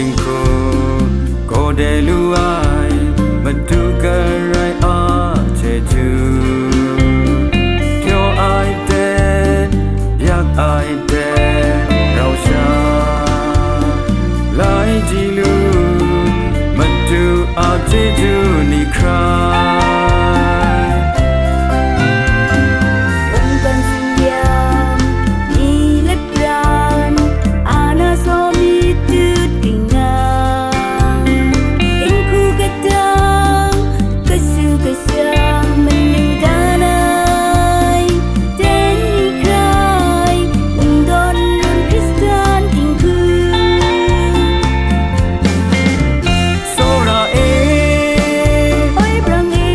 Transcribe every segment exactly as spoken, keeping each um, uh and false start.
Dinghku, kau de lu ai, Madu karai a chyeju. Pyaw ai ten, yak ai ten, rau sha, lai ji lu, Madu a chyeju ni hkrai. Mungkan sing-yang, ni let pran, ana saw mi tut kring na, dinghku kadang, kasu kashang manu dan ai, ten ni hkrai, n dawn run Hkristan dinghku. Tsawra e, oi brang e,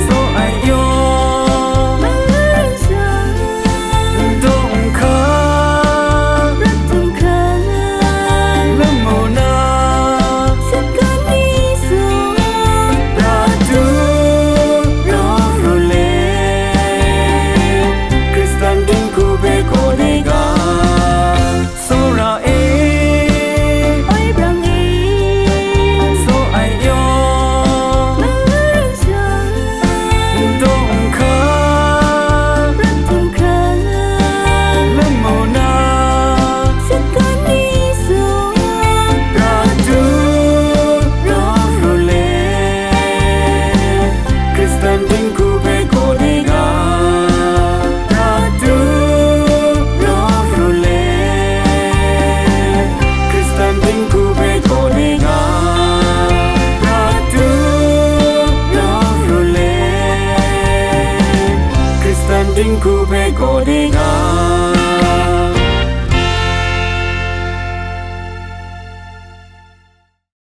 tsaw ai yaw, mara sa, dawng hka, rat htum hkang, lamu na, shakawn ni sa, prat du, raw ru le, Hkristan dinghku hpe kau de ga. Tsawra e, oi brang e, tsaw ai yaw, mara sa, dawng hka, rat htum hkang, lamu na, shakawn ni sa, prat du, raw ru le, Hkristan dinghku hpe kau de ga. Prat du, raw ru le, Hkristan dinghku hpe kau de ga. Prat du, raw ru le, Hkristan dinghku hpe kau de ga.